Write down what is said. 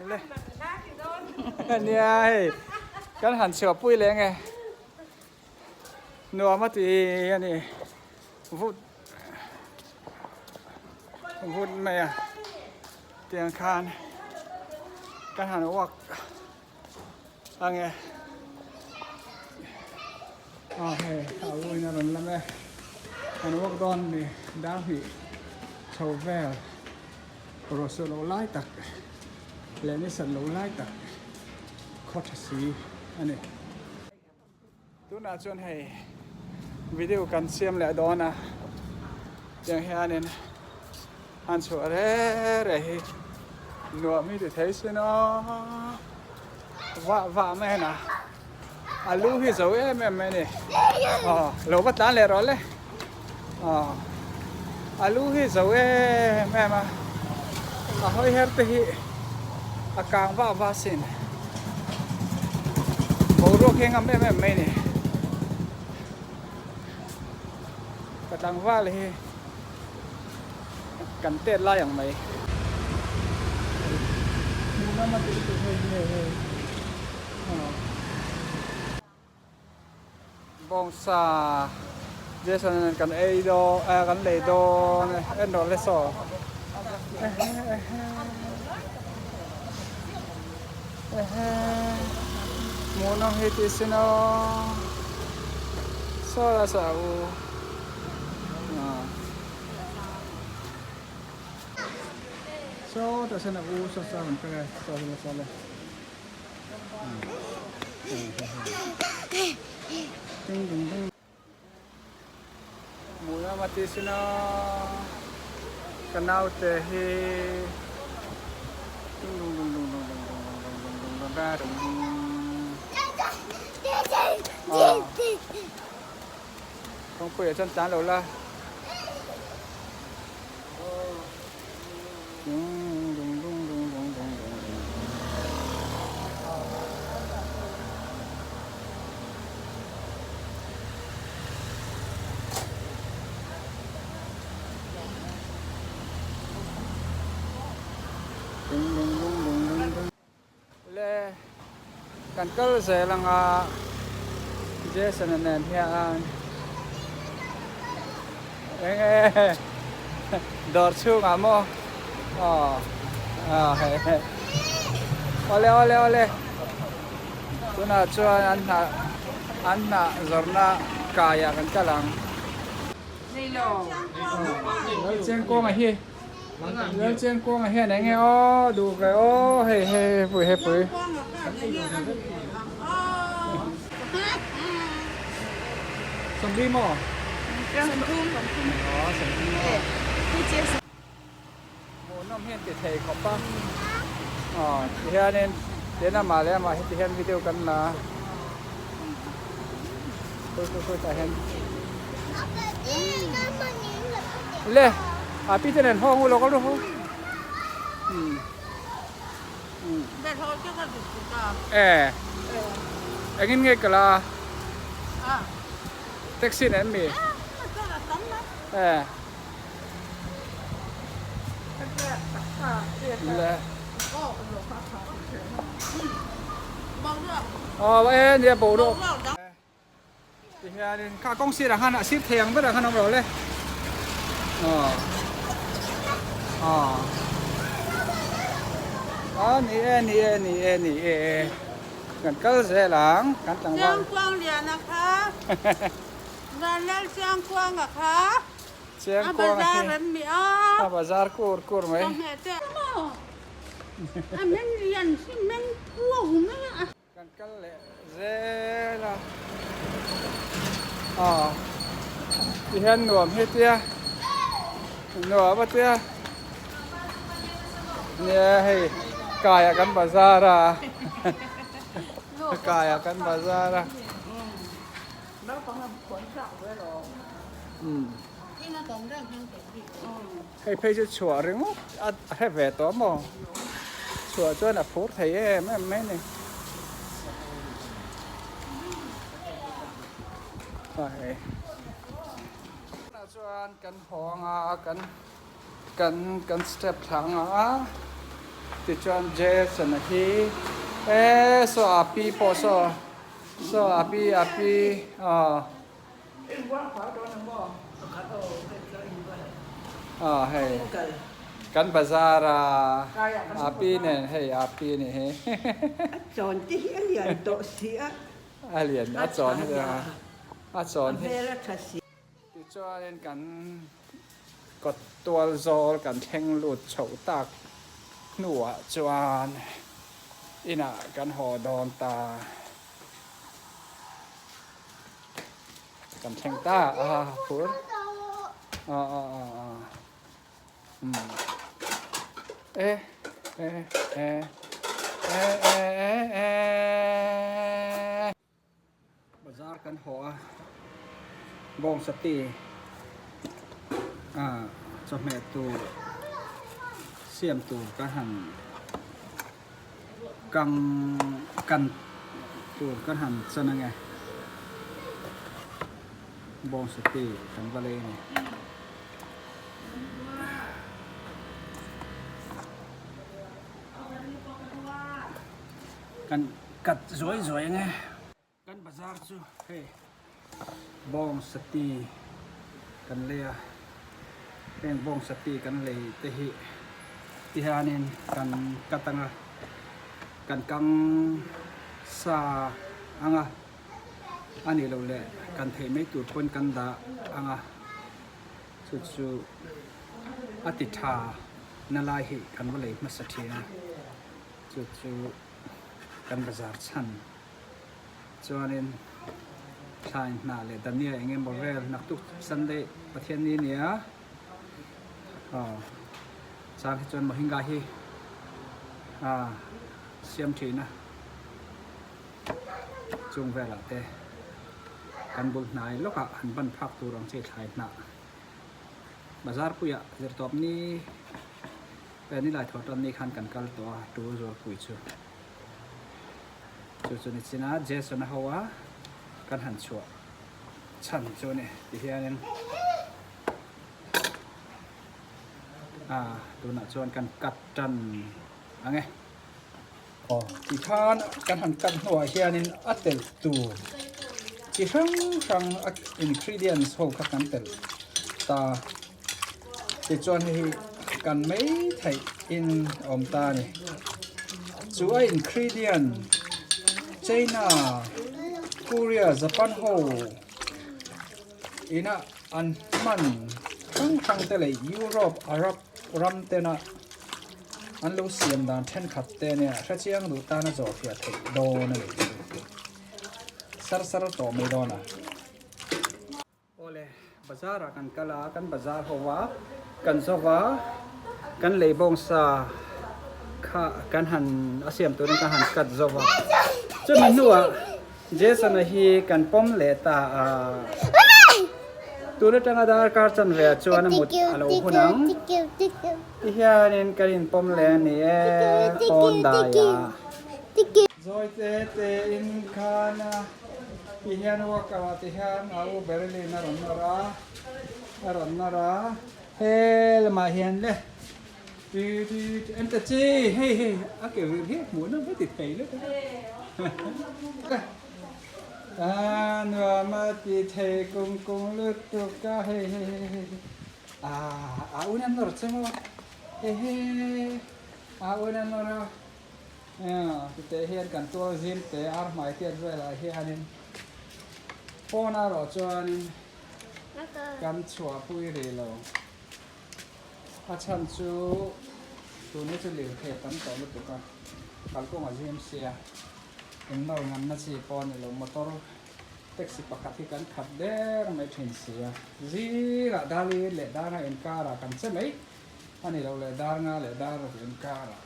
Le. Nia hei kan han chhuah pui leh nge. Nuam a ti a ni. Vut vut mai a. Tiang khan kan han walk ange. Aw hei a u in a rawn lam e. Kan walk dawn ni dar hnih chho vel ruah suah loh lai tak leh ni sat loh lai tak khaw tha si a ni. Tunah chuan hei video kan siam leh dawn a, tiang hianin han chhuah re re hi nuam hi ti thei sin aw, vah vah mai a na, a lu hi zo em em mai a ni, aw lo va tlan leh rawh le, aw a lu hi zo em em a, a hawi her te hi a kang vah vah sin. Boruak hi a ngam em em mai a ni. Ka tlangval hi kan tet lai ang mai. Bawngsa Jason nen kan ei dawn eh kan lei dawn e en rawh le saw ehe ehe ehe hmuhnawm hi tih sin aw saw la sa u ah saw tah sawn a u saw saw rawn kal e saw le saw le. Hmuh lama tih sin a ka naute hi kawngpuiah chuan tlan lo la. Le kan kal zel anga Jason a nen hian eng e dawr chhungah maw aw aw hei hei awle awle awle tunah chuan an hnah an hnah zawrhna kaiah kan kal ang. Lalchengkawnga hi. Lalchengkawnga hian eng nge aw duh ve aw hei hei hepui hepui. Sawmli maw? Sawmthum. Aw sawmthum maw. Hmuhnawm hian ti thei khawp a. Aw tihianin tin amah leh amah heti hian video kan la a. Khui khui khui tah hian. Le a pi te nen hawng u lo kal ru hu. E engin nge kala taxi nen mi? E. Aw e nia boruak ti hianin kha kawng sirah khan a sir thei ang berah khan awm rawh le aw aw a ni e ni e ni e ni e kan kal zel ang kan tlangval Chiangkuang liana kha Vanlalchiangkuanga kha Chiang kuang a hi a bazar kur kur mai. Kan kal leh zel a aw ti hian nuam hi tia nuam a tia nia hei kaiah kan bazar a kaiah kan bazar a. Hei phei chu chhuah ringawt a hre ve tawh maw? Chhuah chuan a phur thei em em mai a ni. Tunah chuan kan hawng a, kan kan kan step thla anga a. Tichuan Jason a hi e saw a pi pawh saw saw a pi a pi aw aw hei kan bazar a a pi nen hei a pi nih hi. A chawn te hi a lian tawh si a. A lian a chawn hi a chawn hi. A hmel a tha si. Tichuanin kan kawt tual zawl kan thleng lut chhoh tak hnuah chuan inah kan haw dawn ta. Kan thleng ta a phur. Aw aw aw aw. Umm. E e e e e e e. Bazar kan haw a, bawngsati ah chawhmeh tur siam tur ka han kang kan tur ka han chan ange bawngsati kan va lei a ni. Kan cut zuai zuai ang e. Kan bazar chu hei bawng sati kan lei a, heng bawng sati kan lei te hi ti hianin kan cut ang a, kan kang sa ang a, a nih loh leh kan theih mai tur pawn kan dah ang a, chu chu a ti tha na lai hi kan va lei hmasa thin a. Chu chu kan bazar chhan chuanin thlai hnah leh dania eng emaw vel naktuk Sunday Pathianni a ni a, aw chang hi chuan mohinga hi ah siam thin a, chung velah te kan bul hnai lawkah han ban phak tur ang chi thlai hnah bazar puiah zirtawp ni. He nilai thaw tan ni khan kan kal tawh a, tul zualpui chu. Chu chu ni chin a, Jason a ho a, kan han chhuah chhan chu a ni. Tihianin a tunah chuan kan cut tan ang e. Aw tikhan kan han cut hnuah hianin a telh tur chi hrang hrang a ingredients ho kha kan telh ta. Tichuan hei hi kan mai theih in a awm ta a ni. Chu a ingredient China, Korea, Japan ho ina an hman hrang hrang te leh Europe, Arab ram tena an lo siam dan thenkhat te nia hrechiang duh tana zawhfiah theih dawn a ni. Sar sar tawh mai dawn a. Awle, bazar ah kan kal a, kan bazar ho a, kan zo va, kan lei bawngsa kha kan han a siam turin kan han cut zo va. Chumi hnuah Jason-a hi kan pawm leh ta a, tun atanga darkar chanve ah chuan a mut a lo hun ang. Tihianin kan inpawm leh a ni e, pawn daiah. Zawi te te in khan a ti hian worker ah ti hian a u Beryl-in a rawn nawr a, a rawn nawr a, he lamah hian le ti ti ti en ta chi hei hei a ke vir hi hmuh na vek ti thei lek a a nuam a ti thei kum kum lutuk a hei hei hei hei a a un an nawr che maw hei hei a un an nawr a. Tute hian kan tual zim te ar hmai tiat velah hianin phone a rawh chuanin kan chhuahpui rih lo. A chhan chu tun hi chu lirthei a tam tawh lutuk a, kalkawng a zim sia, innawr nganna chi pawh a ni lo, motor taxi pakhat hi kan khat der mai thin si a, zingah Dali leh Danga inkarah kan che mai a ni lo leh Darnga leh Daruk inkarah.